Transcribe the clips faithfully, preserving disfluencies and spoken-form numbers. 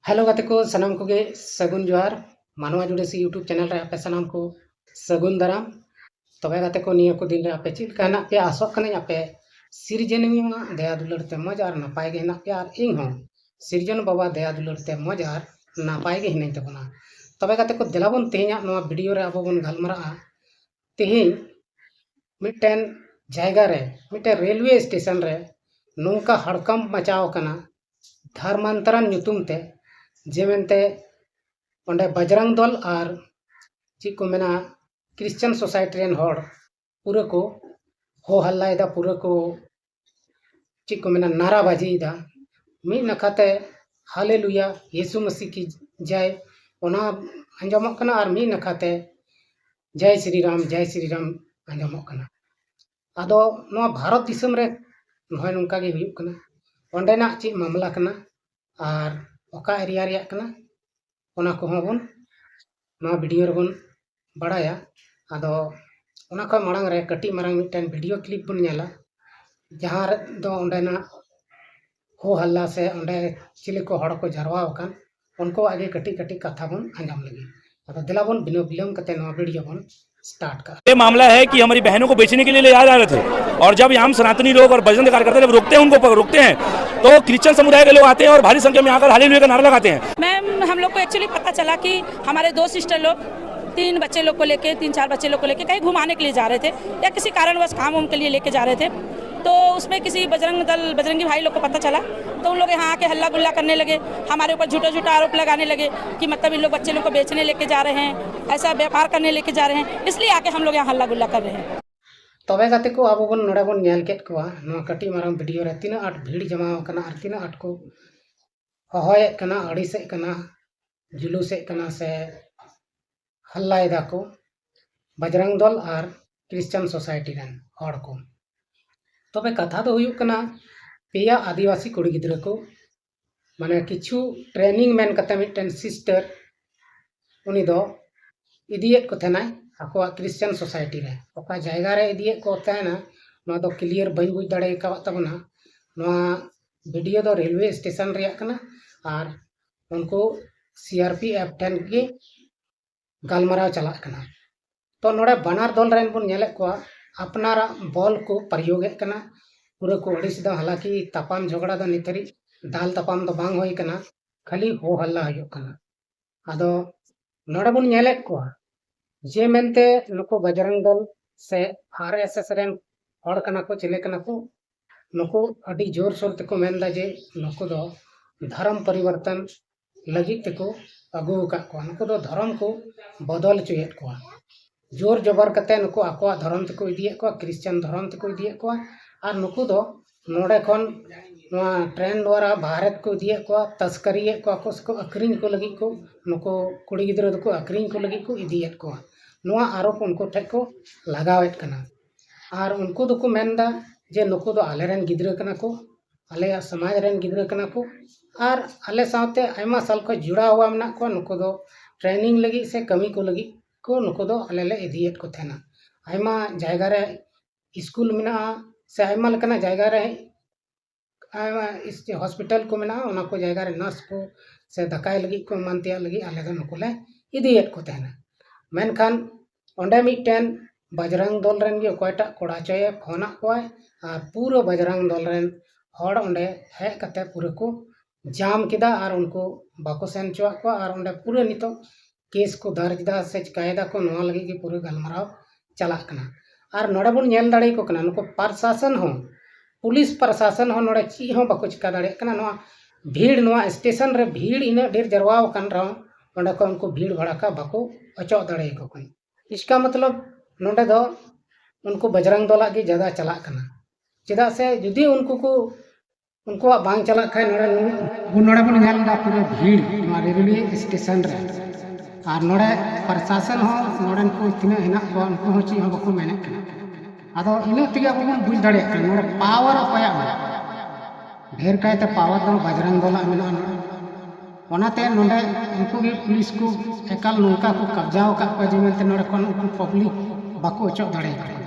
Hello ᱜᱟᱛᱮ ᱠᱚ, ᱥᱟᱱᱟᱢ ᱠᱚᱜᱮ ᱥᱟᱹᱜᱩᱱ ᱡᱚᱦᱟᱨ᱾ ᱢᱟᱱᱣᱟ ᱡᱩᱰᱟᱹᱥᱤ YouTube ᱪᱮᱱᱮᱞ ᱨᱮ ᱟᱯᱮ ᱥᱟᱱᱟᱢ ᱠᱚ ᱥᱟᱹᱜᱩᱱ ᱫᱟᱨᱟᱢ᱾ ᱛᱚᱵᱮ ᱜᱟᱛᱮ ᱠᱚ, ᱱᱤᱭᱟᱹ ᱠᱚ ᱫᱤᱱ ᱨᱮ ᱟᱯᱮ ᱪᱮᱫ ᱞᱮᱠᱟ ᱦᱮᱱᱟᱜ ᱯᱮᱭᱟ? ᱟᱥᱚᱜ ᱠᱟᱹᱱᱟᱹᱧ ᱟᱯᱮ ᱥᱤᱨᱡᱚᱱᱤᱭᱟᱹ ᱫᱟᱭᱟ ᱫᱩᱞᱟᱹᱲ ᱛᱮ ᱢᱚᱡᱽ ᱟᱨ ᱱᱟᱯᱟᱭ ᱜᱮ ᱦᱮᱱᱟᱜ ᱯᱮᱭᱟ, ᱟᱨ ᱤᱧ ᱦᱚᱸ ᱥᱤᱨᱡᱚᱱ ᱵᱟᱵᱟ ᱫᱟᱭᱟ ᱫᱩᱞᱟᱹᱲ ᱛᱮ ᱢᱚᱡᱽ ᱟᱨ ᱱᱟᱯᱟᱭ ᱜᱮ ᱦᱤᱱᱟᱹᱧ ᱛᱟᱵᱚᱱᱟ᱾ ᱛᱚᱵᱮ ᱜᱟᱛᱮ ᱠᱚ, ᱫᱮᱞᱟ ᱵᱚᱱ ᱛᱮᱦᱮᱧᱟᱜ ᱱᱚᱣᱟ ᱵᱷᱤᱰᱤᱭᱳ ᱨᱮ ᱟᱵᱚ ᱵᱚᱱ ᱜᱟᱞᱢᱟᱨᱟᱜᱼᱟ᱾ ᱛᱮᱦᱮᱧ ᱢᱤᱫᱴᱮᱱ ᱡᱟᱭᱜᱟ ᱨᱮ, ᱢᱤᱫᱴᱮᱱ ᱨᱮᱞᱣᱮ ᱥᱴᱮᱥᱚᱱ ᱨᱮ ᱱᱚᱝᱠᱟ ᱦᱟᱲᱠᱟᱢ ᱢᱟᱪᱟᱣ ᱟᱠᱟᱱᱟ ᱫᱷᱟᱨᱢᱟᱱᱛᱟᱨᱟᱱ ᱧᱩᱛᱩᱢ ᱛᱮ, ᱡᱮ ᱢᱮᱱᱛᱮ ᱚᱸᱰᱮ ᱵᱟᱡᱽᱨᱟᱝ ᱫᱚᱞ ᱟᱨ ᱪᱮᱫ ᱠᱚ ᱢᱮᱱᱟ, ᱠᱨᱤᱥᱪᱟᱱ ᱥᱳᱥᱟᱭᱴᱤ ᱨᱮᱱ ᱦᱚᱲ ᱯᱩᱨᱟᱹ ᱠᱚ ᱦᱳ ᱦᱟᱞᱞᱟᱭᱮᱫᱟ, ᱯᱩᱨᱟᱹ ᱠᱚ ᱪᱮᱫ ᱠᱚ ᱢᱮᱱᱟ, ᱱᱟᱨᱟᱵᱟᱡᱤᱭᱮᱫᱟ᱾ ᱢᱤᱫ ᱱᱟᱠᱷᱟᱛᱮ ᱦᱟᱞᱮᱞᱩᱭᱟ, ᱭᱤᱥᱩ ᱢᱟᱹᱥᱤ ᱠᱤ ᱡᱟᱭ, ᱚᱱᱟ ᱟᱸᱡᱚᱢᱚᱜ ᱠᱟᱱᱟ, ᱟᱨ ᱢᱤᱫ ᱱᱟᱠᱷᱟᱛᱮ ᱡᱟᱭ ᱥᱨᱤ ᱨᱟᱢ, ᱡᱟᱭ ᱥᱨᱤ ᱨᱟᱢ ᱟᱸᱡᱚᱢᱚᱜ ᱠᱟᱱᱟ᱾ ᱟᱫᱚ ᱱᱚᱣᱟ ᱵᱷᱟᱨᱚᱛ ᱫᱤᱥᱚᱢ ᱨᱮ ᱱᱚᱜᱼᱚᱭ ᱱᱚᱝᱠᱟ ᱜᱮ ᱦᱩᱭᱩᱜ ᱠᱟᱱᱟ᱾ ᱚᱸᱰᱮᱱᱟᱜ ᱪᱮᱫ ᱢᱟᱢᱞᱟ ᱠᱟᱱᱟ ᱟᱨ ᱚᱠᱟ ᱮᱨᱤᱭᱟ ᱨᱮᱭᱟᱜ ᱠᱟᱱᱟ, ᱚᱱᱟ ᱠᱚᱦᱚᱸ ᱵᱚᱱ ᱱᱚᱣᱟ ᱵᱷᱤᱰᱤᱭᱳ ᱨᱮᱵᱚᱱ ᱵᱟᱲᱟᱭᱟ᱾ ᱟᱫᱚ ᱚᱱᱟ ᱠᱷᱚᱱ ᱢᱟᱲᱟᱝ ᱨᱮ ᱠᱟᱹᱴᱤᱡ ᱢᱟᱨᱟᱝ ᱢᱤᱫᱴᱮᱱ ᱵᱷᱤᱰᱤᱭᱳ ᱠᱞᱤᱯ ᱵᱚᱱ ᱧᱮᱞᱟ, ᱡᱟᱦᱟᱸ ᱨᱮᱫᱚ ᱚᱸᱰᱮᱱᱟᱜ ᱦᱳ ᱦᱟᱞᱞᱟ ᱥᱮ ᱚᱸᱰᱮ ᱪᱤᱞᱤ ᱠᱚ ᱦᱚᱲ ᱠᱚ ᱡᱟᱨᱣᱟ ᱟᱠᱟᱱ, ᱩᱱᱠᱩᱣᱟᱜ ᱜᱮ ᱠᱟᱹᱴᱤᱡ ᱠᱟᱹᱴᱤᱡ ᱠᱟᱛᱷᱟ ᱵᱚᱱ ᱟᱸᱡᱚᱢ ᱞᱮᱜᱮ᱾ ᱟᱫᱚ ᱫᱮᱞᱟ ᱵᱚᱱ ᱵᱤᱱᱟᱹ ᱵᱤᱞᱚᱢ ᱠᱟᱛᱮ ᱱᱚᱣᱟ ᱵᱷᱤᱰᱤᱭᱳ ᱵᱚᱱ स्टार्ट कर। ये मामला है कि हमारी बहनों को बेचने के लिए ले जा रहे थे, और जब हम सनातनी लोग और बजरंग कार्यकर्ता जब रुकते हैं, उनको पक-, रुकते हैं, तो क्रिश्चियन समुदाय के लोग आते हैं और भारी संख्या में आकर हालेलुया का नारा लगाते हैं। मैम, हम लोग को एक्चुअली पता चला कि हमारे दो सिस्टर लोग तीन बच्चे लोग को लेके, तीन चार बच्चे लोग को लेके कहीं घुमाने के लिए जा रहे थे या किसी कारणवश काम उनके लिए लेके जा रहे थे। तो उसमें किसी बजरंग दल, बजरंगी भाई लोग को पता चला, तो उन लोग यहाँ आके हल्ला गुल्ला करने लगे, हमारे ऊपर झूठा झूठा आरोप लगाने लगे कि मतलब इन लोग बच्चे लोग को बेचने लेके जा रहे हैं, ऐसा व्यापार करने लेके जा रहे हैं, इसलिए आके हम लोग यहाँ हल्ला गुल्ला कर रहे हैं। ᱛᱚᱵᱮ ᱜᱟᱛᱮ ᱠᱚ, ᱟᱵᱚ ᱵᱚᱱ ᱱᱚᱰᱮ ᱵᱚᱱ ᱧᱮᱞ ᱠᱮᱫ ᱠᱚᱣᱟ ᱱᱚᱣᱟ ᱠᱟᱹᱴᱤᱡ ᱢᱟᱨᱟᱝ ᱵᱷᱤᱰᱤᱭᱳ ᱨᱮ ᱛᱤᱱᱟᱹᱜ ᱟᱸᱴ ᱵᱷᱤᱲ ᱡᱚᱢᱟᱣ ᱟᱠᱟᱱᱟ ᱟᱨ ᱛᱤᱱᱟᱹᱜ ᱟᱸᱴ ᱠᱚ ᱦᱚᱦᱚᱭᱮᱫ ᱠᱟᱱᱟ, ᱟᱹᱲᱤᱥᱮᱫ ᱠᱟᱱᱟ, ᱡᱩᱞᱩᱥᱮᱫ ᱠᱟᱱᱟ ᱥᱮ ᱦᱟᱞᱞᱟᱭ ᱫᱟᱠᱚ ᱵᱟᱡᱽᱨᱟᱝ ᱫᱚᱞ ᱟᱨ ᱠᱨᱤᱥᱪᱟᱱ ᱥᱳᱥᱟᱭᱴᱤ ᱨᱮᱱ ᱦᱚᱲ ᱠᱚ᱾ ᱛᱚᱵᱮ ᱠᱟᱛᱷᱟ ᱫᱚ ᱦᱩᱭᱩᱜ ᱠᱟᱱᱟ, ᱯᱮᱭᱟ ᱟᱹᱫᱤᱵᱟᱹᱥᱤ ᱠᱩᱲᱤ ᱜᱤᱫᱽᱨᱟᱹ ᱠᱚ, ᱢᱟᱱᱮ ᱠᱤᱪᱷᱩ ᱴᱨᱮᱱᱤᱝ ᱢᱮᱱ ᱠᱟᱛᱮ ᱢᱤᱫᱴᱮᱱ ᱥᱤᱥᱴᱟᱨ ᱩᱱᱤ ᱫᱚ ᱤᱫᱤᱭᱮᱫ ᱠᱚ ᱛᱟᱦᱮᱱᱟᱭ ᱟᱠᱚᱣᱟᱜ ᱠᱨᱤᱥᱪᱟᱱ ᱥᱳᱥᱟᱭᱴᱤ ᱨᱮ᱾ ᱚᱠᱟ ᱡᱟᱭᱜᱟ ᱨᱮ ᱤᱫᱤᱭᱮᱫ ᱠᱚ ᱛᱟᱦᱮᱱᱟ, ᱱᱚᱣᱟ ᱫᱚ ᱠᱞᱤᱭᱟᱨ ᱵᱟᱹᱧ ᱵᱩᱡᱽ ᱫᱟᱲᱮ ᱟᱠᱟᱣᱟᱫ ᱛᱟᱵᱚᱱᱟ᱾ ᱱᱚᱣᱟ ᱵᱷᱤᱰᱤᱭᱳ ᱫᱚ ᱨᱮᱞᱣᱮ ᱥᱴᱮᱥᱚᱱ ᱨᱮᱭᱟᱜ ᱠᱟᱱᱟ, ᱟᱨ ᱩᱱᱠᱩ ᱥᱤ ᱟᱨ ᱯᱤ ᱮᱯᱷ ᱴᱷᱮᱱ ᱜᱮ ᱜᱟᱞᱢᱟᱨᱟᱣ ᱪᱟᱞᱟᱜ ᱠᱟᱱᱟ᱾ ᱛᱚ ᱱᱚᱰᱮ ᱵᱟᱱᱟᱨ ᱫᱚᱞ ᱨᱮᱱ ᱵᱚᱱ ᱧᱮᱞᱮᱫ ᱠᱚᱣᱟ, ᱟᱯᱱᱟᱨᱟᱜ ᱵᱚᱞ ᱠᱚ ᱯᱨᱚᱭᱳᱜᱮᱫ ᱠᱟᱱᱟ, ᱯᱩᱨᱟᱹ ᱠᱚ ᱟᱹᱲᱤᱥ ᱮᱫᱟ᱾ ᱦᱟᱞᱟᱸᱠᱤ ᱛᱟᱯᱟᱢ ᱡᱷᱚᱜᱽᱲᱟ ᱫᱚ ᱱᱤᱛ ᱦᱟᱹᱨᱤᱡ ᱫᱟᱞ ᱛᱟᱯᱟᱢ ᱫᱚ ᱵᱟᱝ ᱦᱩᱭ ᱠᱟᱱᱟ, ᱠᱷᱟᱹᱞᱤ ᱦᱳ ᱦᱟᱞᱞᱟ ᱦᱩᱭᱩᱜ ᱠᱟᱱᱟ᱾ ᱟᱫᱚ ᱱᱚᱰᱮ ᱵᱚᱱ ᱧᱮᱞᱮᱫ ᱠᱚᱣᱟ ᱡᱮ ᱢᱮᱱᱛᱮ ᱱᱩᱠᱩ ᱵᱟᱡᱽᱨᱟᱝ ᱫᱚᱞ ᱥᱮ ᱟᱨ ᱮᱥ ᱮᱥ ᱨᱮᱱ ᱦᱚᱲ ᱠᱟᱱᱟ ᱠᱚ, ᱪᱤᱞᱤ ᱠᱟᱱᱟ ᱠᱚ, ᱱᱩᱠᱩ ᱟᱹᱰᱤ ᱡᱳᱨ ᱥᱳᱨ ᱛᱮᱠᱚ ᱢᱮᱱᱫᱟ ᱡᱮ ᱱᱩᱠᱩ ᱫᱚ ᱫᱷᱚᱨᱚᱢ ᱯᱚᱨᱤᱵᱚᱨᱛᱚᱱ ᱞᱟᱹᱜᱤᱫ ᱛᱮᱠᱚ ᱟᱹᱜᱩ ᱟᱠᱟᱫ ᱠᱚᱣᱟ᱾ ᱱᱩᱠᱩ ᱫᱚ ᱫᱷᱚᱨᱚᱢ ᱠᱚ ᱵᱚᱫᱚᱞ ᱦᱚᱪᱚᱭᱮᱫ ᱠᱚᱣᱟ, ᱡᱳᱨ ᱡᱚᱵᱚᱨ ᱠᱟᱛᱮ ᱱᱩᱠᱩ ᱟᱠᱚᱣᱟᱜ ᱫᱷᱚᱨᱚᱢ ᱛᱮᱠᱚ ᱤᱫᱤᱭᱮᱫ ᱠᱚᱣᱟ, ᱠᱷᱨᱤᱥᱪᱟᱱ ᱫᱷᱚᱨᱚᱢ ᱛᱮᱠᱚ ᱤᱫᱤᱭᱮᱫ ᱠᱚᱣᱟ᱾ ᱟᱨ ᱱᱩᱠᱩ ᱫᱚ ᱱᱚᱰᱮ ᱠᱷᱚᱱ ᱱᱚᱣᱟ ᱴᱨᱮᱱ ᱫᱣᱟᱨᱟ ᱵᱷᱟᱨᱚᱛ ᱠᱚ ᱤᱫᱤᱭᱮᱫ ᱠᱚᱣᱟ, ᱛᱟᱥᱠᱟᱨᱤᱭᱮᱫ ᱠᱚᱣᱟ ᱠᱚ ᱥᱮᱠᱚ ᱟᱹᱠᱷᱨᱤᱧ ᱠᱚ ᱞᱟᱹᱜᱤᱫ ᱠᱚ, ᱱᱩᱠᱩ ᱠᱩᱲᱤ ᱜᱤᱫᱽᱨᱟᱹ ᱫᱚᱠᱚ ᱟᱹᱠᱷᱨᱤᱧ ᱠᱚ ᱞᱟᱹᱜᱤᱫ ᱠᱚ ᱤᱫᱤᱭᱮᱫ ᱠᱚᱣᱟ᱾ ᱱᱚᱣᱟ ᱟᱨᱳᱯ ᱩᱱᱠᱩ ᱴᱷᱮᱱ ᱠᱚ ᱞᱟᱜᱟᱣᱮᱫ ᱠᱟᱱᱟ᱾ ᱟᱨ ᱩᱱᱠᱩ ᱫᱚᱠᱚ ᱢᱮᱱᱫᱟ ᱡᱮ ᱱᱩᱠᱩ ᱫᱚ ᱟᱞᱮᱨᱮᱱ ᱜᱤᱫᱽᱨᱟᱹ ᱠᱟᱱᱟ ᱠᱚ, ᱟᱞᱮᱭᱟᱜ ᱥᱚᱢᱟᱡᱽ ᱨᱮᱱ ᱜᱤᱫᱽᱨᱟᱹ ᱠᱟᱱᱟ ᱠᱚ, ᱟᱨ ᱟᱞᱮ ᱥᱟᱶᱛᱮ ᱟᱭᱢᱟ ᱥᱟᱞ ᱠᱷᱚᱱ ᱡᱚᱲᱟᱣ ᱦᱩᱣᱟ ᱢᱮᱱᱟᱜ ᱠᱚᱣᱟ᱾ ᱱᱩᱠᱩ ᱫᱚ ᱴᱨᱮᱱᱤᱝ ᱞᱟᱹᱜᱤᱫ ᱥᱮ ᱠᱟᱹᱢᱤ ᱠᱚ ᱞᱟᱹᱜᱤᱫ ᱠᱚ ᱱᱩᱠᱩ ᱫᱚ ᱟᱞᱮ ᱞᱮ ᱤᱫᱤᱭᱮᱫ ᱠᱚ ᱛᱟᱦᱮᱱᱟ᱾ ᱟᱭᱢᱟ ᱡᱟᱭᱜᱟ ᱨᱮ ᱥᱠᱩᱞ ᱢᱮᱱᱟᱜᱼᱟ ᱥᱮ ᱟᱭᱢᱟ ᱞᱮᱠᱟᱱᱟᱜ ᱡᱟᱭᱜᱟ ᱨᱮ ᱟᱭᱢᱟ ᱦᱚᱥᱯᱤᱴᱟᱞ ᱠᱚ ᱢᱮᱱᱟᱜᱼᱟ, ᱚᱱᱟ ᱠᱚ ᱡᱟᱭᱜᱟ ᱨᱮ ᱱᱟᱨᱥ ᱠᱚ ᱥᱮ ᱫᱟᱠᱟᱭ ᱞᱟᱹᱜᱤᱫ ᱠᱚ ᱮᱢᱟᱱ ᱛᱮᱭᱟᱜ ᱞᱟᱹᱜᱤᱫ ᱟᱞᱮ ᱫᱚ ᱱᱩᱠᱩ ᱞᱮ ᱤᱫᱤᱭᱮᱫ ᱠᱚ ᱛᱟᱦᱮᱱᱟ᱾ ᱢᱮᱱᱠᱷᱟᱱ ᱚᱸᱰᱮ ᱢᱤᱫᱴᱮᱱ ᱵᱟᱡᱽᱨᱟᱝ ᱫᱚᱞ ᱨᱮᱱ ᱜᱮ ᱚᱠᱚᱭᱴᱟᱜ ᱠᱚᱲᱟ ᱪᱚᱭᱮ ᱯᱷᱳᱱᱟᱫ ᱠᱚᱣᱟᱭ ᱟᱨ ᱯᱩᱨᱟᱹ ᱵᱟᱡᱽᱨᱟᱝ ᱫᱚᱞ ᱨᱮᱱ ᱦᱚᱲ ᱚᱸᱰᱮ ᱦᱮᱡ ᱠᱟᱛᱮ ᱯᱩᱨᱟᱹ ᱠᱚ ᱡᱟᱢ ᱠᱮᱫᱟ ᱟᱨ ᱩᱱᱠᱩ ᱵᱟᱠᱚ ᱥᱮᱱ ᱦᱚᱪᱚᱣᱟᱜ ᱠᱚᱣᱟ᱾ ᱟᱨ ᱚᱸᱰᱮ ᱯᱩᱨᱟᱹ ᱱᱤᱛᱚᱜ ᱠᱮᱥ ᱠᱚ ᱫᱟᱨᱡᱽ ᱮᱫᱟ ᱥᱮ ᱪᱤᱠᱟᱭᱮᱫᱟ ᱠᱚ, ᱱᱚᱣᱟ ᱞᱟᱹᱜᱤᱫ ᱜᱮ ᱯᱩᱨᱟᱹ ᱜᱟᱞᱢᱟᱨᱟᱣ ᱪᱟᱞᱟᱜ ᱠᱟᱱᱟ᱾ ᱟᱨ ᱱᱚᱰᱮ ᱵᱚᱱ ᱧᱮᱞ ᱫᱟᱲᱮᱭᱟᱠᱚ ᱠᱟᱱᱟ, ᱱᱩᱠᱩ ᱯᱨᱚᱥᱟᱥᱚᱱ ᱦᱚᱸ, ᱯᱩᱞᱤᱥ ᱯᱨᱚᱥᱟᱥᱚᱱ ᱦᱚᱸ ᱱᱚᱰᱮ ᱪᱮᱫ ᱦᱚᱸ ᱵᱟᱠᱚ ᱪᱤᱠᱟ ᱫᱟᱲᱮᱭᱟᱜ ᱠᱟᱱᱟ᱾ ᱱᱚᱣᱟ ᱵᱷᱤᱲ, ᱱᱚᱣᱟ ᱥᱴᱮᱥᱚᱱ ᱨᱮ ᱵᱷᱤᱲ ᱤᱱᱟᱹᱜ ᱰᱷᱮᱨ ᱡᱟᱨᱣᱟ ᱟᱠᱟᱱ ᱨᱮᱦᱚᱸ ᱚᱸᱰᱮ ᱠᱷᱚᱱ ᱩᱱᱠᱩ ᱵᱷᱤᱲ ᱵᱷᱟᱲᱟᱠᱟ ᱵᱟᱠᱚ ᱚᱪᱚᱜ ᱫᱟᱲᱮᱭᱟᱠᱚ ᱠᱟᱱᱟ᱾ ᱤᱥᱠᱟ ᱢᱚᱛᱞᱚᱵ ᱱᱚᱰᱮ ᱫᱚ ᱩᱱᱠᱩ ᱵᱟᱡᱽᱨᱟᱝ ᱫᱚᱞᱟᱜ ᱜᱮ ᱡᱟᱫᱟ ᱪᱟᱞᱟᱜ ᱠᱟᱱᱟ᱾ ᱪᱮᱫᱟᱜ ᱥᱮ ᱡᱩᱫᱤ ᱩᱱᱠᱩ ᱠᱚ, ᱩᱱᱠᱩᱣᱟᱜ ᱵᱟᱝ ᱪᱟᱞᱟᱜ ᱠᱷᱟᱱ ᱱᱚᱰᱮ ᱱᱩᱱᱟᱹᱜ ᱟᱵᱚ ᱱᱚᱰᱮ ᱵᱚᱱ ᱧᱮᱞ ᱮᱫᱟ ᱯᱩᱨᱟᱹ ᱵᱷᱤᱲ ᱱᱚᱣᱟ ᱨᱮᱞᱣᱮ ᱥᱴᱮᱥᱚᱱ ᱨᱮ᱾ ᱟᱨ ᱱᱚᱰᱮ ᱯᱨᱚᱥᱟᱥᱚᱱ ᱦᱚᱸ ᱱᱚᱰᱮᱱ ᱠᱚ ᱛᱤᱱᱟᱹᱜ ᱦᱮᱱᱟᱜ ᱠᱚᱣᱟ ᱩᱱᱠᱩ ᱦᱚᱸ ᱪᱮᱫ ᱦᱚᱸ ᱵᱟᱠᱚ ᱢᱮᱱᱮᱫ ᱠᱟᱱᱟ᱾ ᱟᱫᱚ ᱤᱱᱟᱹᱜ ᱛᱮᱜᱮ ᱟᱵᱚ ᱵᱚᱱ ᱵᱩᱡᱽ ᱫᱟᱲᱮᱭᱟᱜ ᱠᱟᱱᱟ ᱱᱚᱰᱮ ᱯᱟᱣᱟᱨ ᱚᱠᱚᱭᱟᱜ ᱢᱮᱱᱟᱜᱼᱟ? ᱰᱷᱮᱨ ᱠᱟᱭᱛᱮ ᱯᱟᱣᱟᱨ ᱫᱚ ᱵᱟᱡᱽᱨᱟᱝ ᱫᱚᱞᱟᱜ ᱢᱮᱱᱟᱜᱼᱟ ᱱᱚᱰᱮ᱾ ᱚᱱᱟᱛᱮ ᱱᱚᱰᱮ ᱩᱱᱠᱩ ᱜᱮ ᱯᱩᱞᱤᱥ ᱠᱚ ᱮᱠᱟᱞ ᱱᱚᱝᱠᱟ ᱠᱚ ᱠᱟᱵᱽᱡᱟᱣ ᱟᱠᱟᱫ ᱠᱚᱣᱟ ᱡᱮ ᱢᱮᱱᱛᱮ ᱱᱚᱰᱮ ᱠᱷᱚᱱ ᱩᱱᱠᱩ ᱯᱟᱵᱽᱞᱤᱠ ᱵᱟᱠᱚ ᱚᱪᱚᱜ ᱫᱟᱲᱮᱭᱟᱠᱚ ᱠᱟᱱᱟ᱾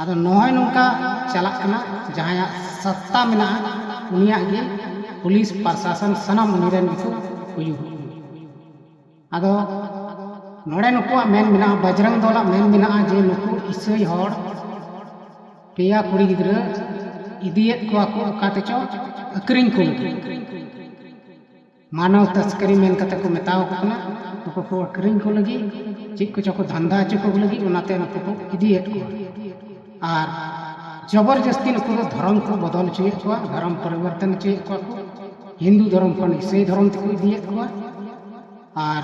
ᱟᱫᱚ ᱱᱚᱜᱼᱚᱭ ᱱᱚᱝᱠᱟ ᱪᱟᱞᱟᱜ ᱠᱟᱱᱟ, ᱡᱟᱦᱟᱸᱭᱟᱜ ᱥᱟᱛᱛᱟ ᱢᱮᱱᱟᱜᱼᱟ ᱩᱱᱤᱭᱟᱜ ᱜᱮ ᱯᱩᱞᱤᱥ ᱯᱨᱚᱥᱟᱥᱚᱱ ᱥᱟᱱᱟᱢ ᱩᱱᱤ ᱨᱮᱱ ᱜᱮᱠᱚ ᱦᱩᱭᱩᱜᱼᱟ᱾ ᱟᱫᱚ ᱱᱚᱰᱮ ᱱᱩᱠᱩᱣᱟᱜ ᱢᱮᱱ ᱢᱮᱱᱟᱜᱼᱟ, ᱵᱟᱡᱽᱨᱟᱝ ᱫᱚᱞᱟᱜ ᱢᱮᱱ ᱢᱮᱱᱟᱜᱼᱟ ᱡᱮ ᱱᱩᱠᱩ ᱤᱥᱟᱹᱭ ᱦᱚᱲ ᱯᱮᱭᱟ ᱠᱩᱲᱤ ᱜᱤᱫᱽᱨᱟᱹ ᱤᱫᱤᱭᱮᱫ ᱠᱚᱣᱟ ᱠᱚ ᱚᱠᱟ ᱛᱮᱪᱚ ᱟᱹᱠᱷᱨᱤᱧ ᱠᱚ ᱞᱟᱹᱜᱤᱫ᱾ ᱢᱟᱱᱚᱣ ᱛᱟᱥᱠᱟᱨᱤ ᱢᱮᱱ ᱠᱟᱛᱮ ᱠᱚ ᱢᱮᱛᱟᱣ ᱠᱚ ᱠᱟᱱᱟ᱾ ᱱᱩᱠᱩ ᱠᱚ ᱟᱹᱠᱷᱨᱤᱧ ᱠᱚ ᱞᱟᱹᱜᱤᱫ, ᱪᱮᱫ ᱠᱚᱪᱚ ᱠᱚ ᱫᱷᱟᱱᱫᱟ ᱦᱚᱪᱚ ᱠᱚ ᱞᱟᱹᱜᱤᱫ, ᱚᱱᱟᱛᱮ ᱱᱩᱠᱩ ᱠᱚ ᱤᱫᱤᱭᱮᱫ ᱠᱚᱣᱟ᱾ ᱟᱨ ᱡᱚᱵᱚᱨᱡᱚᱥᱛᱤ ᱱᱩᱠᱩ ᱫᱚ ᱫᱷᱚᱨᱚᱢ ᱠᱚ ᱵᱚᱫᱚᱞ ᱦᱚᱪᱚᱭᱮᱫ ᱠᱚᱣᱟ, ᱫᱷᱚᱨᱚᱢ ᱯᱚᱨᱤᱵᱚᱨᱛᱚᱱ ᱦᱚᱪᱚᱭᱮᱫ ᱠᱚᱣᱟ ᱠᱚ᱾ ᱦᱤᱱᱫᱩ ᱫᱷᱚᱨᱚᱢ ᱠᱷᱚᱱ ᱤᱥᱟᱹᱭ ᱫᱷᱚᱨᱚᱢ ᱛᱮᱠᱚ ᱤᱫᱤᱭᱮᱫ ᱠᱚᱣᱟ᱾ ᱟᱨ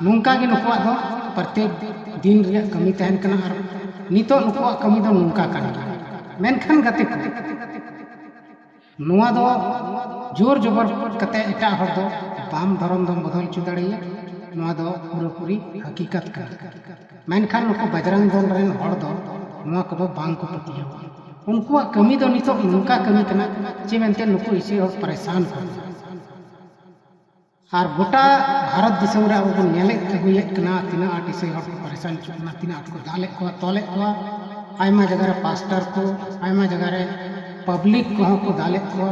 ᱱᱚᱝᱠᱟ ᱜᱮ ᱱᱩᱠᱩᱣᱟᱜ ᱫᱚ ᱯᱨᱚᱛᱮᱠ ᱫᱤᱱ ᱨᱮᱭᱟᱜ ᱠᱟᱹᱢᱤ ᱛᱟᱦᱮᱱ ᱠᱟᱱᱟ᱾ ᱟᱨ ᱱᱤᱛᱚᱜ ᱱᱩᱠᱩᱣᱟᱜ ᱠᱟᱹᱢᱤ ᱫᱚ ᱱᱚᱝᱠᱟ ᱠᱟᱱ ᱜᱮᱭᱟ᱾ ᱢᱮᱱᱠᱷᱟᱱ ᱜᱟᱛᱮ ᱠᱚ, ᱱᱚᱣᱟ ᱫᱚ ᱡᱳᱨ ᱡᱚᱵᱚᱨ ᱠᱟᱛᱮ ᱮᱴᱟᱜ ᱦᱚᱲ ᱫᱚ ᱵᱟᱢ ᱫᱷᱚᱨᱚᱢ ᱫᱚᱢ ᱵᱚᱫᱚᱞ ᱦᱚᱪᱚ ᱫᱟᱲᱮᱭᱟᱭᱟ᱾ ᱱᱚᱣᱟ ᱫᱚ ᱯᱩᱨᱟᱹᱯᱩᱨᱤ ᱦᱟᱹᱠᱤᱠᱟᱛ ᱠᱟᱱᱟ᱾ ᱢᱮᱱᱠᱷᱟᱱ ᱱᱩᱠᱩ ᱵᱟᱡᱽᱨᱟᱝ ᱫᱚᱞ ᱨᱮᱱ ᱦᱚᱲ ᱫᱚ ᱱᱚᱣᱟ ᱠᱚᱫᱚ ᱵᱟᱝ ᱠᱚ ᱯᱟᱹᱛᱭᱟᱹᱣᱟ᱾ ᱩᱱᱠᱩᱣᱟᱜ ᱠᱟᱹᱢᱤ ᱫᱚ ᱱᱤᱛᱚᱜ ᱱᱚᱝᱠᱟ ᱠᱟᱹᱢᱤ ᱠᱟᱱᱟ ᱡᱮ ᱢᱮᱱᱛᱮ ᱱᱩᱠᱩ ᱤᱥᱟᱹᱭ ᱦᱚᱲ ᱯᱟᱨᱮᱥᱟᱱ ᱠᱚ᱾ ᱟᱨ ᱜᱚᱴᱟ ᱵᱷᱟᱨᱚᱛ ᱫᱤᱥᱚᱢ ᱨᱮ ᱟᱵᱚ ᱵᱚᱱ ᱧᱮᱞᱮᱫ ᱟᱹᱜᱩᱭᱮᱫ ᱠᱟᱱᱟ, ᱛᱤᱱᱟᱹᱜ ᱟᱸᱴ ᱤᱥᱟᱹᱭ ᱦᱚᱲ ᱠᱚ ᱯᱟᱨᱮᱥᱟᱱ ᱦᱚᱪᱚᱜ ᱠᱟᱱᱟ, ᱛᱤᱱᱟᱹᱜ ᱟᱸᱴ ᱠᱚ ᱫᱟᱞᱮᱫ ᱠᱚᱣᱟ, ᱛᱚᱞᱮᱫ ᱠᱚᱣᱟ᱾ ᱟᱭᱢᱟ ᱡᱟᱭᱜᱟ ᱨᱮ ᱯᱟᱥᱴᱟᱨ ᱠᱚ, ᱟᱭᱢᱟ ᱡᱟᱭᱜᱟ ᱨᱮ ᱯᱟᱵᱽᱞᱤᱠ ᱠᱚᱦᱚᱸ ᱠᱚ ᱫᱟᱞᱮᱫ ᱠᱚᱣᱟ,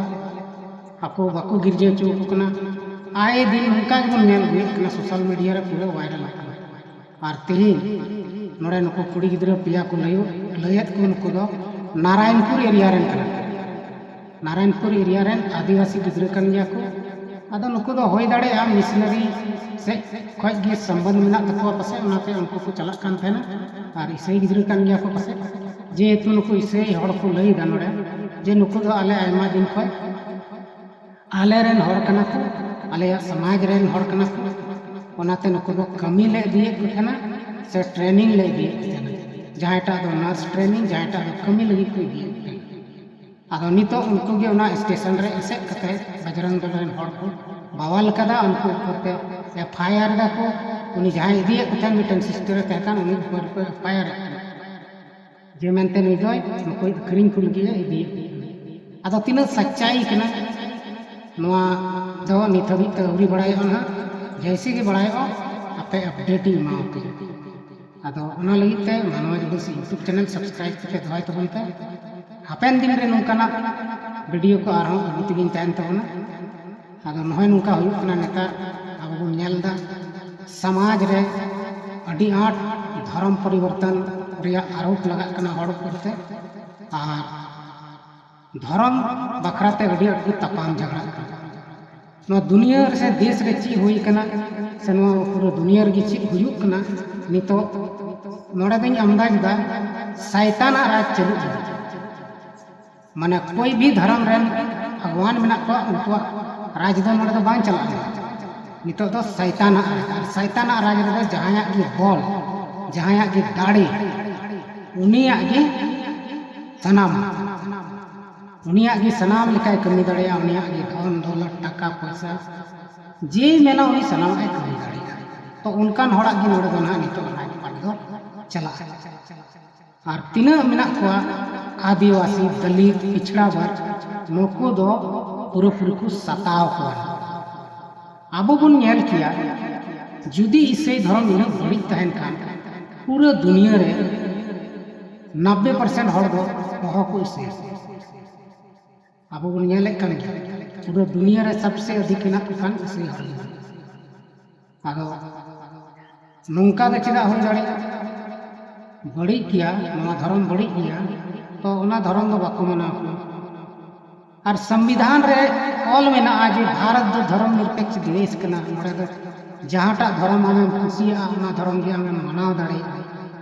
ᱟᱠᱚ ᱵᱟᱠᱚ ᱜᱤᱨᱡᱟᱹ ᱦᱚᱪᱚ ᱟᱠᱚ ᱠᱟᱱᱟ᱾ ᱟᱭᱮ ᱫᱤᱱ ᱚᱱᱠᱟ ᱜᱮᱵᱚᱱ ᱧᱮᱞ ᱟᱹᱜᱩᱭᱮᱫ ᱠᱟᱱᱟ, ᱥᱳᱥᱟᱞ ᱢᱤᱰᱤᱭᱟ ᱨᱮ ᱯᱩᱨᱟᱹ ᱵᱷᱟᱭᱨᱟᱞ ᱟᱠᱟᱱᱟ᱾ ᱟᱨ ᱛᱮᱦᱮᱧ ᱱᱚᱰᱮ ᱱᱩᱠᱩ ᱠᱩᱲᱤ ᱜᱤᱫᱽᱨᱟᱹ ᱯᱮᱭᱟ ᱠᱚ ᱞᱟᱹᱭ-, ᱞᱟᱹᱭᱮᱫ ᱠᱚ, ᱱᱩᱠᱩ ᱫᱚ ᱱᱟᱨᱟᱭᱚᱱᱯᱩᱨ ᱮᱨᱤᱭᱟ ᱨᱮᱱ ᱠᱟᱱᱟ ᱠᱚ᱾ ᱱᱟᱨᱟᱭᱚᱱᱯᱩᱨ ᱮᱨᱤᱭᱟ ᱨᱮᱱ ᱟᱹᱫᱤᱵᱟᱹᱥᱤ ᱜᱤᱫᱽᱨᱟᱹ ᱠᱟᱱ ᱜᱮᱭᱟ ᱠᱚ᱾ ᱟᱫᱚ ᱱᱩᱠᱩ ᱫᱚ ᱦᱩᱭ ᱫᱟᱲᱮᱭᱟᱜᱼᱟ ᱢᱤᱥᱱᱟᱨᱤ ᱥᱮᱫ ᱠᱷᱚᱡ ᱜᱮ ᱥᱚᱢᱵᱚᱱᱫᱷ ᱢᱮᱱᱟᱜ ᱛᱟᱠᱚᱣᱟ ᱯᱟᱥᱮᱡ, ᱚᱱᱟᱛᱮ ᱩᱱᱠᱩ ᱠᱚ ᱪᱟᱞᱟᱜ ᱠᱟᱱ ᱛᱟᱦᱮᱱᱟ᱾ ᱟᱨ ᱤᱥᱟᱹᱭ ᱜᱤᱫᱽᱨᱟᱹ ᱠᱟᱱ ᱜᱮᱭᱟ ᱠᱚ ᱯᱟᱥᱮᱡ, ᱡᱮᱦᱮᱛᱩ ᱱᱩᱠᱩ ᱤᱥᱟᱹᱭ ᱦᱚᱲ ᱠᱚ ᱞᱟᱹᱭ ᱮᱫᱟ ᱱᱚᱰᱮ ᱡᱮ ᱱᱩᱠᱩ ᱫᱚ ᱟᱞᱮ ᱟᱭᱢᱟ ᱫᱤᱱ ᱠᱷᱚᱡ ᱟᱞᱮ ᱨᱮᱱ ᱦᱚᱲ ᱠᱟᱱᱟ ᱠᱚ, ᱟᱞᱮᱭᱟᱜ ᱥᱚᱢᱟᱡᱽ ᱨᱮᱱ ᱦᱚᱲ ᱠᱟᱱᱟ ᱠᱚ, ᱚᱱᱟᱛᱮ ᱱᱩᱠᱩ ᱫᱚ ᱠᱟᱹᱢᱤ ᱞᱮ ᱤᱫᱤᱭᱮᱫ ᱠᱚ ᱛᱟᱦᱮᱱᱟ ᱥᱮ ᱴᱨᱮᱱᱤᱝ ᱞᱮ ᱤᱫᱤᱭᱮᱫ ᱠᱚ ᱛᱟᱦᱮᱱᱟ᱾ ᱡᱟᱦᱟᱸᱭᱴᱟᱜ ᱫᱚ ᱱᱟᱨᱥ ᱴᱨᱮᱱᱤᱝ, ᱡᱟᱦᱟᱸᱭᱴᱟᱜ ᱫᱚ ᱠᱟᱹᱢᱤ ᱞᱟᱹᱜᱤᱫ ᱠᱚ ᱤᱫᱤᱭᱮᱫ ᱠᱚ ᱛᱟᱦᱮᱱᱟ᱾ ᱟᱫᱚ ᱱᱤᱛᱚᱜ ᱩᱱᱠᱩ ᱜᱮ ᱚᱱᱟ ᱥᱴᱮᱥᱚᱱ ᱨᱮ ᱮᱥᱮᱫ ᱠᱟᱛᱮ ᱵᱟᱡᱽᱨᱟᱝ ᱫᱚᱞ ᱨᱮᱱ ᱦᱚᱲ ᱠᱚ ᱵᱟᱣᱟᱞ ᱠᱟᱫᱟ, ᱩᱱᱠᱩ ᱩᱯᱚᱨ ᱛᱮ ᱮᱯᱷ ᱟᱭ ᱟᱨ ᱫᱟᱠᱚ᱾ ᱩᱱᱤ ᱡᱟᱦᱟᱸᱭ ᱤᱫᱤᱭᱮᱫ ᱠᱚ ᱛᱟᱦᱮᱱ, ᱢᱤᱫᱴᱮᱱ ᱥᱤᱥᱴᱟᱨ ᱮ ᱛᱟᱦᱮᱸ ᱠᱟᱱ, ᱩᱱᱤ ᱩᱯᱚᱨ ᱠᱚ ᱮᱯᱷ ᱟᱭ ᱟᱨ ᱮᱫ ᱠᱟᱱᱟ᱾ ᱡᱮ ᱢᱮᱱᱛᱮ ᱱᱩᱭ ᱫᱚᱭ ᱱᱩᱠᱩᱭ ᱟᱹᱠᱷᱨᱤᱧ ᱠᱚ ᱞᱟᱹᱜᱤᱫ ᱮ ᱤᱫᱤᱭᱮᱫ ᱠᱚ ᱠᱟᱱᱟ᱾ ᱟᱫᱚ ᱛᱤᱱᱟᱹᱜ ᱥᱟᱪᱪᱟᱭ ᱠᱟᱱᱟ, ᱱᱚᱣᱟ ᱫᱚ ᱱᱤᱛ ᱦᱟᱹᱵᱤᱡ ᱛᱮ ᱟᱹᱣᱨᱤ ᱵᱟᱲᱟᱭᱚᱜᱼᱟ ᱱᱟᱦᱟᱜ᱾ ᱡᱮᱭᱥᱮ ᱜᱮ ᱵᱟᱲᱟᱭᱚᱜᱼᱟ, ᱟᱯᱮ ᱟᱯᱰᱮᱴ ᱤᱧ ᱮᱢᱟᱣᱟᱯᱮᱭᱟ᱾ ᱟᱫᱚ ᱚᱱᱟ ᱞᱟᱹᱜᱤᱫ ᱛᱮ ᱢᱟᱱᱣᱟ ᱡᱩᱰᱩᱥ YouTube ᱪᱮᱱᱮᱞ ᱥᱟᱵᱥᱠᱨᱟᱭᱤᱵ ᱠᱟᱛᱮ ᱫᱚᱦᱚᱭ ᱛᱟᱵᱚᱱ ᱯᱮ᱾ ᱦᱟᱯᱮᱱ ᱫᱤᱱ ᱨᱮ ᱱᱚᱝᱠᱟᱱᱟᱜ ᱵᱷᱤᱰᱤᱭᱳ ᱠᱚ ᱟᱨᱦᱚᱸ ᱟᱹᱜᱩ ᱛᱮᱜᱮᱧ ᱛᱟᱦᱮᱱ ᱛᱟᱵᱚᱱᱟ᱾ ᱟᱫᱚ ᱱᱚᱜᱼᱚᱭ ᱱᱚᱝᱠᱟ ᱦᱩᱭᱩᱜ ᱠᱟᱱᱟ ᱱᱮᱛᱟᱨ᱾ ᱟᱵᱚ ᱵᱚᱱ ᱧᱮᱞ ᱮᱫᱟ ᱥᱚᱢᱟᱡᱽ ᱨᱮ ᱟᱹᱰᱤ ᱟᱸᱴ ᱫᱷᱚᱨᱚᱢ ᱯᱚᱨᱤᱵᱚᱨᱛᱚᱱ ᱨᱮᱭᱟᱜ ᱟᱨᱳᱯ ᱞᱟᱜᱟᱜ ᱠᱟᱱᱟ ᱦᱚᱲ ᱩᱯᱚᱨ ᱛᱮ᱾ ᱟᱨ ᱫᱷᱚᱨᱚᱢ ᱵᱟᱠᱷᱨᱟ ᱛᱮ ᱟᱹᱰᱤ ᱟᱸᱴ ᱠᱚ ᱛᱟᱯᱟᱢ ᱡᱷᱟᱜᱽᱲᱟᱜ ᱠᱟᱱᱟ᱾ ᱱᱚᱣᱟ ᱫᱩᱱᱤᱭᱟᱹ ᱨᱮ ᱥᱮ ᱫᱮᱥ ᱨᱮ ᱪᱮᱫ ᱦᱩᱭ ᱠᱟᱱᱟ, ᱥᱮ ᱱᱚᱣᱟ ᱯᱩᱨᱟᱹ ᱫᱩᱱᱤᱭᱟᱹ ᱨᱮᱜᱮ ᱪᱮᱫ ᱦᱩᱭᱩᱜ ᱠᱟᱱᱟ, ᱱᱤᱛᱚᱜ ᱱᱚᱰᱮ ᱫᱚᱧ ᱟᱢᱫᱟᱡᱽ ᱮᱫᱟ, ᱥᱟᱭᱛᱟᱱᱟᱜ ᱨᱟᱡᱽ ᱪᱟᱹᱞᱩᱜ ᱠᱟᱱᱟ᱾ ᱢᱟᱱᱮ ᱠᱳᱭ ᱵᱷᱤ ᱫᱷᱚᱨᱚᱢ ᱨᱮᱱ ᱵᱷᱟᱜᱽᱣᱟᱱ ᱢᱮᱱᱟᱜ ᱠᱚᱣᱟ, ᱩᱱᱠᱩᱣᱟᱜ ᱨᱟᱡᱽ ᱫᱚ ᱱᱚᱰᱮ ᱫᱚ ᱵᱟᱝ ᱪᱟᱞᱟᱜᱼᱟ᱾ ᱱᱤᱛᱚᱜ ᱫᱚ ᱥᱟᱭᱛᱟᱱᱟᱜ ᱨᱟᱡᱽ, ᱟᱨ ᱥᱟᱭᱛᱟᱱᱟᱜ ᱨᱟᱡᱽ ᱨᱮᱫᱚ ᱡᱟᱦᱟᱸᱭᱟᱜ ᱜᱮ ᱵᱚᱞ, ᱡᱟᱦᱟᱸᱭᱟᱜ ᱜᱮ ᱫᱟᱲᱮ, ᱩᱱᱤᱭᱟᱜ ᱜᱮ ᱥᱟᱱᱟᱢ, ᱩᱱᱤᱭᱟᱜ ᱜᱮ ᱥᱟᱱᱟᱢ ᱞᱮᱠᱟᱭ ᱠᱟᱹᱢᱤ ᱫᱟᱲᱮᱭᱟᱜᱼᱟ᱾ ᱩᱱᱤᱭᱟᱜ ᱜᱮ ᱫᱷᱚᱱ ᱫᱚᱞᱚᱛ, ᱴᱟᱠᱟ ᱯᱚᱭᱥᱟ, ᱡᱮ ᱢᱮᱱᱟ ᱩᱱᱤ ᱥᱟᱱᱟᱢᱟᱜ ᱮ ᱠᱟᱹᱢᱤ ᱫᱟᱲᱮᱭᱟᱜᱼᱟ᱾ ᱛᱚ ᱚᱱᱠᱟᱱ ᱦᱚᱲᱟᱜ ᱜᱮ ᱱᱚᱰᱮ ᱫᱚ ᱱᱟᱦᱟᱜ ᱱᱤᱛᱚᱜ ᱨᱟᱡᱽᱯᱟᱴ ᱫᱚ ᱪᱟᱞᱟᱜᱼᱟ᱾ ᱟᱨ ᱛᱤᱱᱟᱹᱜ ᱢᱮᱱᱟᱜ ᱠᱚᱣᱟ ᱟᱹᱫᱤᱵᱟᱹᱥᱤ, ᱫᱚᱞᱤᱛ, ᱯᱤᱪᱷᱲᱟ ᱵᱚᱨᱜᱽ, ᱱᱩᱠᱩ ᱫᱚ ᱯᱩᱨᱟᱹᱯᱩᱨᱤ ᱠᱚ ᱥᱟᱛᱟᱣ ᱠᱚᱣᱟ᱾ ᱟᱵᱚ ᱵᱚᱱ ᱧᱮᱞ ᱠᱮᱭᱟ, ᱡᱩᱫᱤ ᱤᱥᱟᱹᱭ ᱫᱷᱚᱨᱚᱢ ᱩᱱᱟᱹᱜ ᱵᱟᱹᱲᱤᱡ ᱛᱟᱦᱮᱱ ᱠᱷᱟᱱ, ᱯᱩᱨᱟᱹ ᱫᱩᱱᱤᱭᱟᱹ ᱨᱮ ᱱᱟᱵᱵᱮ ᱯᱟᱨᱥᱮᱱᱴ ᱦᱚᱲ ᱫᱚ ᱚᱦᱚ ᱠᱚ ᱤᱥᱟᱹᱭᱟ᱾ ᱟᱵᱚ ᱵᱚᱱ ᱧᱮᱞᱮᱫ ᱠᱟᱱ ᱜᱮᱭᱟ, ᱯᱩᱨᱟᱹ ᱫᱩᱱᱤᱭᱟᱹ ᱨᱮ ᱥᱚᱵᱥᱮ ᱟᱹᱫᱷᱤᱠ ᱦᱮᱱᱟᱜ ᱠᱚ ᱠᱷᱟᱱ ᱤᱥᱟᱹᱭ ᱦᱚᱲ ᱜᱮ᱾ ᱟᱫᱚ ᱱᱚᱝᱠᱟ ᱫᱚ ᱪᱮᱫᱟᱜ ᱦᱩᱭ ᱫᱟᱲᱮᱭᱟᱜᱼᱟ? ᱵᱟᱹᱲᱤᱡ ᱜᱮᱭᱟ, ᱱᱚᱣᱟ ᱫᱷᱚᱨᱚᱢ ᱵᱟᱹᱲᱤᱡ ᱜᱮᱭᱟ, ᱛᱚ ᱚᱱᱟ ᱫᱷᱚᱨᱚᱢ ᱫᱚ ᱵᱟᱠᱚ ᱢᱟᱱᱟᱣ ᱠᱚᱣᱟ᱾ ᱟᱨ ᱥᱚᱝᱵᱤᱫᱷᱟᱱ ᱨᱮ ᱚᱞ ᱢᱮᱱᱟᱜᱼᱟ ᱡᱮ ᱵᱷᱟᱨᱚᱛ ᱫᱚ ᱫᱷᱚᱨᱚᱢ ᱱᱤᱨᱯᱮᱠᱥ ᱫᱮᱥ ᱠᱟᱱᱟ, ᱱᱚᱰᱮ ᱫᱚ ᱡᱟᱦᱟᱸᱴᱟᱜ ᱫᱷᱚᱨᱚᱢ ᱟᱢᱮᱢ ᱠᱩᱥᱤᱭᱟᱜᱼᱟ, ᱚᱱᱟ ᱫᱷᱚᱨᱚᱢ ᱜᱮ ᱟᱢᱮᱢ ᱢᱟᱱᱟᱣ ᱫᱟᱲᱮᱭᱟᱜᱼᱟ᱾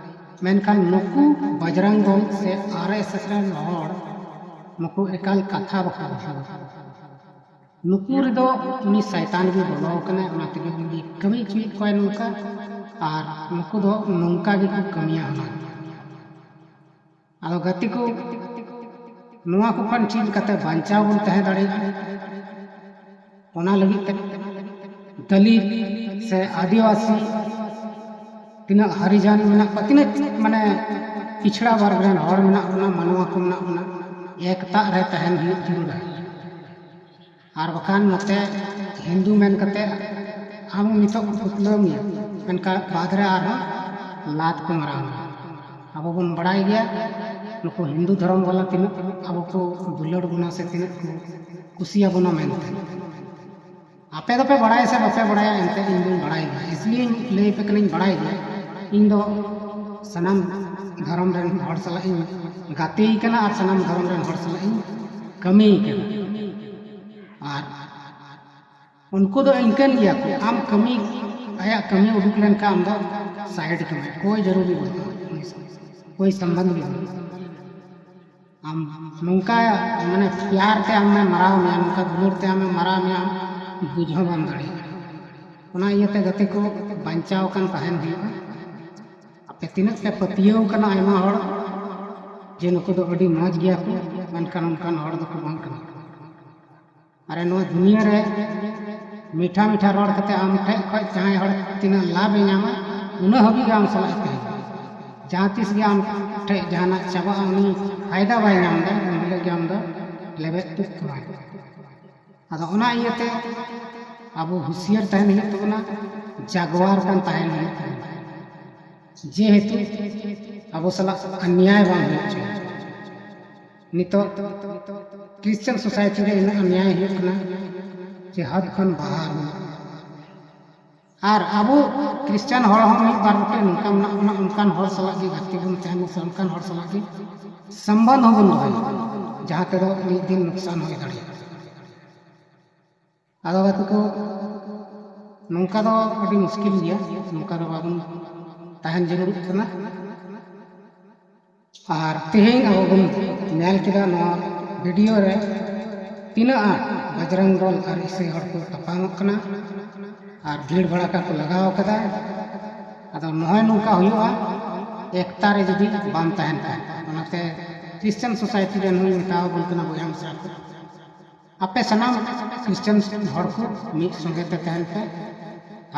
ᱢᱮᱱᱠᱷᱟᱱ ᱱᱩᱠᱩ ᱵᱟᱡᱽᱨᱟᱝ ᱫᱚᱞ ᱥᱮ ᱟᱨ ᱮᱥ ᱮᱥ ᱨᱮᱱ ᱦᱚᱲ ᱱᱩᱠᱩ ᱮᱠᱟᱞ ᱠᱟᱛᱷᱟ ᱵᱟᱠᱚ ᱵᱩᱡᱷᱟᱹᱣᱟ᱾ ᱱᱩᱠᱩ ᱨᱮᱫᱚ ᱩᱱᱤ ᱥᱟᱭᱛᱟᱱ ᱜᱮ ᱵᱚᱞᱚ ᱟᱠᱟᱱᱟᱭ, ᱚᱱᱟ ᱛᱮᱜᱮ ᱩᱱᱤ ᱠᱟᱹᱢᱤ ᱦᱚᱪᱚᱭᱮᱫ ᱠᱚᱣᱟᱭ ᱱᱚᱝᱠᱟ᱾ ᱟᱨ ᱱᱩᱠᱩ ᱫᱚ ᱱᱚᱝᱠᱟ ᱜᱮᱠᱚ ᱠᱟᱹᱢᱤᱭᱟ ᱦᱩᱱᱟᱹᱝ᱾ ᱟᱫᱚ ᱜᱟᱛᱮ ᱠᱚ, ᱱᱚᱣᱟ ᱠᱚ ᱠᱷᱚᱱ ᱪᱮᱫ ᱞᱮᱠᱟᱛᱮ ᱵᱟᱧᱪᱟᱣ ᱵᱚᱱ ᱛᱟᱦᱮᱸ ᱫᱟᱲᱮᱭᱟᱜᱼᱟ, ᱚᱱᱟ ᱞᱟᱹᱜᱤᱫ ᱛᱮ ᱫᱚᱞᱤᱛ ᱥᱮ ᱟᱹᱫᱤᱵᱟᱹᱥᱤ, ᱛᱤᱱᱟᱹᱜ ᱦᱟᱨᱤᱡᱟᱱ ᱢᱮᱱᱟᱜ ᱠᱚᱣᱟ, ᱛᱤᱱᱟᱹᱜ ᱢᱟᱱᱮ ᱯᱤᱪᱷᱲᱟ ᱵᱚᱨᱜᱽ ᱨᱮᱱ ᱦᱚᱲ ᱢᱮᱱᱟᱜ ᱵᱚᱱᱟ, ᱢᱟᱱᱣᱟ ᱠᱚ ᱢᱮᱱᱟᱜ ᱵᱚᱱᱟ, ᱮᱠᱛᱟᱜ ᱨᱮ ᱛᱟᱦᱮᱱ ᱦᱩᱭᱩᱜ ᱡᱟᱹᱨᱩᱲᱟ᱾ ᱟᱨ ᱵᱟᱠᱷᱟᱱ ᱱᱚᱛᱮ ᱦᱤᱱᱫᱩ ᱢᱮᱱ ᱠᱟᱛᱮ ᱟᱢ ᱱᱤᱛᱚᱜ ᱠᱚ ᱯᱷᱩᱥᱞᱟᱹᱣ ᱢᱮᱭᱟ, ᱢᱮᱱᱠᱷᱟᱱ ᱵᱟᱫᱽ ᱨᱮ ᱟᱨᱦᱚᱸ ᱞᱟᱛ ᱠᱚ ᱢᱟᱨᱟᱣ ᱢᱮᱭᱟ᱾ ᱟᱵᱚ ᱵᱚᱱ ᱵᱟᱲᱟᱭ ᱜᱮᱭᱟ ᱱᱩᱠᱩ ᱦᱤᱱᱫᱩ ᱫᱷᱚᱨᱚᱢ ᱵᱟᱞᱟ ᱛᱤᱱᱟᱹᱜ ᱟᱵᱚ ᱠᱚ ᱫᱩᱞᱟᱹᱲ ᱵᱚᱱᱟ ᱥᱮ ᱛᱤᱱᱟᱹᱜ ᱠᱚ ᱠᱩᱥᱤᱭᱟᱵᱚᱱᱟ ᱢᱮᱱᱛᱮ᱾ ᱟᱯᱮ ᱫᱚᱯᱮ ᱵᱟᱲᱟᱭᱟ ᱥᱮ ᱵᱟᱯᱮ ᱵᱟᱲᱟᱭᱟ, ᱮᱱᱛᱮ ᱤᱧ ᱫᱚᱧ ᱵᱟᱲᱟᱭ ᱜᱮᱭᱟ, ᱤᱥᱞᱤᱭᱮ ᱞᱟᱹᱭ ᱟᱯᱮ ᱠᱟᱹᱱᱟᱹᱧ, ᱵᱟᱲᱟᱭ ᱜᱮᱭᱟ᱾ ᱤᱧ ᱫᱚ ᱥᱟᱱᱟᱢ ᱫᱷᱚᱨᱚᱢ ᱨᱮᱱ ᱦᱚᱲ ᱥᱟᱞᱟᱜ ᱤᱧ ᱜᱟᱛᱮ ᱠᱟᱱᱟ ᱟᱨ ᱥᱟᱱᱟᱢ ᱫᱷᱚᱨᱚᱢ ᱨᱮᱱ ᱦᱚᱲ ᱥᱟᱞᱟᱜ ᱤᱧ ᱠᱟᱹᱢᱤ ᱠᱟᱱᱟ᱾ ᱟᱨ ᱩᱱᱠᱩ ᱫᱚ ᱤᱱᱠᱟᱹᱱ ᱜᱮᱭᱟ ᱠᱚ, ᱟᱢ ᱠᱟᱹᱢᱤ, ᱟᱭᱟᱜ ᱠᱟᱹᱢᱤ ᱩᱰᱩᱠ ᱞᱮᱱᱠᱷᱟᱱ ᱟᱢ ᱫᱚ ᱥᱟᱭᱤᱰ ᱠᱟᱢᱟᱭ, ᱠᱳᱭ ᱡᱟᱹᱨᱩᱨᱤ ᱵᱟᱹᱱᱩᱜᱼᱟ, ᱠᱳᱭ ᱥᱚᱢᱵᱚᱱᱫᱷ ᱜᱮ ᱵᱟᱹᱱᱩᱜᱼᱟ᱾ ᱟᱢ ᱱᱚᱝᱠᱟ ᱢᱟᱱᱮ ᱯᱮᱭᱟᱨ ᱛᱮ ᱟᱢᱮ ᱢᱟᱨᱟᱣ ᱢᱮᱭᱟ, ᱱᱚᱝᱠᱟ ᱫᱩᱞᱟᱹᱲ ᱛᱮ ᱟᱢᱮ ᱢᱟᱨᱟᱣ ᱢᱮᱭᱟ, ᱟᱢ ᱵᱩᱡᱽ ᱦᱚᱸ ᱵᱟᱢ ᱫᱟᱲᱮᱭᱟᱜᱼᱟ᱾ ᱚᱱᱟ ᱤᱭᱟᱹᱛᱮ ᱜᱟᱛᱮ ᱠᱚ, ᱵᱟᱧᱪᱟᱣ ᱟᱠᱟᱱ ᱛᱟᱦᱮᱱ ᱦᱩᱭᱩᱜᱼᱟ᱾ ᱟᱯᱮ ᱛᱤᱱᱟᱹᱜ ᱯᱮ ᱯᱟᱹᱛᱭᱟᱹᱣ ᱠᱟᱱᱟ ᱟᱭᱢᱟ ᱦᱚᱲ ᱡᱮ ᱱᱩᱠᱩ ᱫᱚ ᱟᱹᱰᱤ ᱢᱚᱡᱽ ᱜᱮᱭᱟ ᱠᱚ, ᱢᱮᱱᱠᱷᱟᱱ ᱚᱱᱠᱟᱱ ᱦᱚᱲ ᱫᱚᱠᱚ ᱵᱟᱝ ᱠᱟᱱᱟ᱾ ᱟᱨ ᱱᱚᱣᱟ ᱫᱩᱱᱤᱭᱟᱹ ᱨᱮ ᱢᱤᱴᱷᱟ ᱢᱤᱴᱷᱟ ᱨᱚᱲ ᱠᱟᱛᱮ ᱟᱢ ᱴᱷᱮᱡ ᱠᱷᱚᱡ ᱡᱟᱦᱟᱸᱭ ᱦᱚᱲ ᱛᱤᱱᱟᱹᱜ ᱞᱟᱵᱷ ᱮ ᱧᱟᱢᱟ, ᱩᱱᱟᱹᱜ ᱦᱟᱹᱵᱤᱡ ᱜᱮ ᱟᱢ ᱥᱟᱞᱟᱜ ᱮ ᱛᱟᱦᱮᱱᱟ᱾ ᱡᱟᱦᱟᱸ ᱛᱤᱥ ᱜᱮ ᱟᱢ ᱴᱷᱮᱡ ᱡᱟᱦᱟᱱᱟᱜ ᱪᱟᱵᱟᱜᱼᱟ, ᱩᱱᱤ ᱯᱷᱟᱭᱫᱟ ᱵᱟᱭ ᱧᱟᱢ ᱮᱫᱟ, ᱩᱱ ᱦᱤᱞᱳᱜ ᱜᱮ ᱟᱢ ᱫᱚ ᱞᱮᱵᱮᱫ ᱛᱩᱫ ᱠᱚᱣᱟᱭ᱾ ᱟᱫᱚ ᱚᱱᱟ ᱤᱭᱟᱹᱛᱮ ᱟᱵᱚ ᱦᱩᱥᱤᱭᱟᱹᱨ ᱛᱟᱦᱮᱱ ᱦᱩᱭᱩᱜ ᱛᱟᱵᱚᱱᱟ, ᱡᱟᱜᱣᱟᱨ ᱠᱟᱱ ᱛᱟᱦᱮᱱ ᱦᱩᱭᱩᱜ ᱛᱟᱵᱚᱱᱟ, ᱡᱮᱦᱮᱛᱩ ᱟᱵᱚ ᱥᱟᱞᱟᱜ ᱚᱱᱱᱭᱟᱭ ᱵᱟᱝ ᱦᱩᱭᱩᱜ ᱪᱚᱭ᱾ ᱱᱤᱛᱚᱜ ᱠᱷᱨᱤᱥᱪᱟᱱ ᱥᱳᱥᱟᱭᱴᱤ ᱨᱮ ᱤᱱᱟᱹᱜ ᱚᱱᱱᱭᱟᱭ ᱦᱩᱭᱩᱜ ᱠᱟᱱᱟ ᱡᱮ ᱦᱟᱫ ᱠᱷᱚᱱ ᱵᱟᱦᱟᱨ ᱢᱮᱱᱟᱜᱼᱟ᱾ ᱟᱨ ᱟᱵᱚ ᱠᱷᱨᱤᱥᱪᱟᱱ ᱦᱚᱲ ᱦᱚᱸ ᱢᱤᱫ ᱵᱟᱨ ᱜᱚᱴᱮᱡ ᱱᱚᱝᱠᱟ ᱢᱮᱱᱟᱜ ᱵᱚᱱᱟ, ᱚᱱᱠᱟᱱ ᱦᱚᱲ ᱥᱟᱞᱟᱜ ᱜᱮ ᱜᱟᱛᱮ ᱵᱚᱱ ᱛᱟᱦᱮᱱᱟ ᱥᱮ ᱚᱱᱠᱟᱱ ᱦᱚᱲ ᱥᱟᱞᱟᱜ ᱜᱮ ᱥᱚᱢᱵᱚᱱᱫᱷ ᱦᱚᱸᱵᱚᱱ ᱫᱚᱦᱚᱭᱟ, ᱡᱟᱦᱟᱸ ᱛᱮᱫᱚ ᱢᱤᱫ ᱫᱤᱱ ᱱᱩᱠᱥᱟᱱ ᱦᱩᱭ ᱫᱟᱲᱮᱭᱟᱜᱼᱟ᱾ ᱟᱫᱚ ᱜᱟᱛᱮ ᱠᱚ, ᱱᱚᱝᱠᱟ ᱫᱚ ᱟᱹᱰᱤ ᱢᱩᱥᱠᱤᱞ ᱜᱮᱭᱟ, ᱱᱚᱝᱠᱟ ᱫᱚ ᱵᱟᱵᱚᱱ ᱛᱟᱦᱮᱱ ᱡᱟᱹᱨᱩᱲᱚᱜ ᱠᱟᱱᱟ᱾ ᱟᱨ ᱛᱮᱦᱮᱧ ᱟᱵᱚ ᱵᱚᱱ ᱧᱮᱞ ᱠᱮᱫᱟ ᱱᱚᱣᱟ ᱵᱷᱤᱰᱤᱭᱳ ᱨᱮ ᱛᱤᱱᱟᱹᱜ ᱟᱸᱴ ᱵᱟᱡᱽᱨᱟᱝ ᱫᱚᱞ ᱟᱨ ᱤᱥᱟᱹᱭ ᱦᱚᱲ ᱠᱚ ᱛᱟᱯᱟᱢᱚᱜ ᱠᱟᱱᱟ ᱟᱨ ᱵᱷᱤᱲ ᱵᱷᱟᱲᱟᱠᱟ ᱠᱚ ᱞᱟᱜᱟᱣ ᱠᱟᱫᱟ᱾ ᱟᱫᱚ ᱱᱚᱜᱼᱚᱭ ᱱᱚᱝᱠᱟ ᱦᱩᱭᱩᱜᱼᱟ ᱮᱠᱛᱟ ᱨᱮ ᱡᱩᱫᱤ ᱵᱟᱢ ᱛᱟᱦᱮᱱ ᱠᱷᱟᱱ᱾ ᱚᱱᱟᱛᱮ ᱠᱷᱨᱤᱥᱪᱟᱱ ᱥᱳᱥᱟᱭᱴᱤ ᱨᱮᱱ ᱦᱚᱸᱧ ᱢᱮᱛᱟᱣ ᱟᱵᱚᱱ ᱠᱟᱱᱟ ᱵᱚᱭᱦᱟ ᱢᱤᱥᱨᱟ ᱠᱚ, ᱟᱯᱮ ᱥᱟᱱᱟᱢ ᱠᱷᱨᱤᱥᱪᱟᱱ ᱦᱚᱲ ᱠᱚ ᱢᱤᱫ ᱥᱚᱸᱜᱮ ᱛᱮ ᱛᱟᱦᱮᱱ ᱯᱮ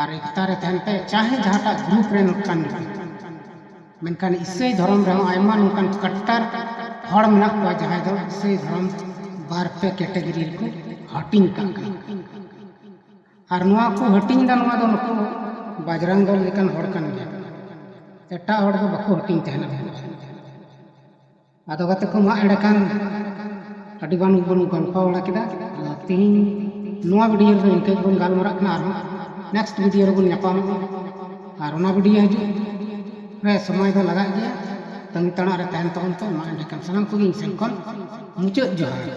ᱟᱨ ᱮᱠᱛᱟ ᱨᱮ ᱛᱟᱦᱮᱱ ᱯᱮ, ᱪᱟᱦᱮ ᱡᱟᱦᱟᱸᱴᱟᱜ ᱜᱨᱩᱯ ᱨᱮ ᱱᱚᱝᱠᱟᱱ ᱜᱮᱯᱮ᱾ ᱢᱮᱱᱠᱷᱟᱱ ᱤᱥᱟᱹᱭ ᱫᱷᱚᱨᱚᱢ ᱨᱮᱦᱚᱸ ᱟᱭᱢᱟ ᱱᱚᱝᱠᱟᱱ ᱠᱟᱴᱴᱟᱨ ᱦᱚᱲ ᱢᱮᱱᱟᱜ ᱠᱚᱣᱟ ᱡᱟᱦᱟᱸᱭ ᱫᱚ ᱤᱥᱟᱹᱭ ᱫᱷᱚᱨᱚᱢ ᱵᱟᱨ ᱯᱮ ᱠᱮᱴᱮᱜᱚᱨᱤ ᱨᱮᱠᱚ ᱦᱟᱹᱴᱤᱧ ᱠᱟᱜ ᱠᱟᱱᱟ᱾ ᱟᱨ ᱱᱚᱣᱟ ᱠᱚ ᱦᱟᱹᱴᱤᱧ ᱫᱟ, ᱱᱚᱣᱟ ᱫᱚ ᱱᱩᱠᱩ ᱵᱟᱡᱽᱨᱟᱝ ᱫᱚᱞ ᱞᱮᱠᱟᱱ ᱦᱚᱲ ᱠᱟᱱ ᱜᱮᱭᱟ, ᱮᱴᱟᱜ ᱦᱚᱲ ᱫᱚ ᱵᱟᱠᱚ ᱦᱟᱹᱴᱤᱧ ᱛᱟᱦᱮᱱᱟ᱾ ᱟᱫᱚ ᱜᱟᱛᱮ ᱠᱚ, ᱢᱟ ᱮᱸᱰᱮᱠᱷᱟᱱ ᱟᱹᱰᱤ ᱜᱟᱱ ᱵᱚᱱ ᱜᱚᱞᱯᱚ ᱵᱟᱲᱟ ᱠᱮᱫᱟ᱾ ᱟᱫᱚ ᱛᱤᱦᱤᱧ ᱱᱚᱣᱟ ᱵᱷᱤᱰᱤᱭᱳ ᱨᱮᱫᱚ ᱤᱱᱠᱟᱹ ᱜᱮᱵᱚᱱ ᱜᱟᱞᱢᱟᱨᱟᱜ ᱠᱟᱱᱟ᱾ ᱟᱨᱦᱚᱸ ᱱᱮᱠᱥᱴ ᱵᱷᱤᱰᱤᱭᱳ ᱨᱮᱵᱚᱱ ᱧᱟᱯᱟᱢᱚᱜᱼᱟ᱾ ᱟᱨ ᱚᱱᱟ ᱵᱷᱤᱰᱤᱭᱳ ᱦᱤᱡᱩᱜ ᱨᱮ ᱥᱚᱢᱚᱭ ᱫᱚ ᱞᱟᱜᱟᱜ ᱜᱮᱭᱟ᱾ ᱛᱟᱺᱜᱤ ᱛᱟᱲᱟᱜ ᱨᱮ ᱛᱟᱦᱮᱱ ᱛᱟᱵᱚᱱ ᱯᱮ᱾ ᱢᱟ ᱮᱸᱰᱮᱠᱷᱟᱱ ᱥᱟᱱᱟᱢ ᱠᱚᱜᱮ ᱤᱧ ᱥᱮᱱ ᱠᱷᱚᱱ ᱢᱩᱪᱟᱹᱫ ᱡᱚᱦᱟᱨ᱾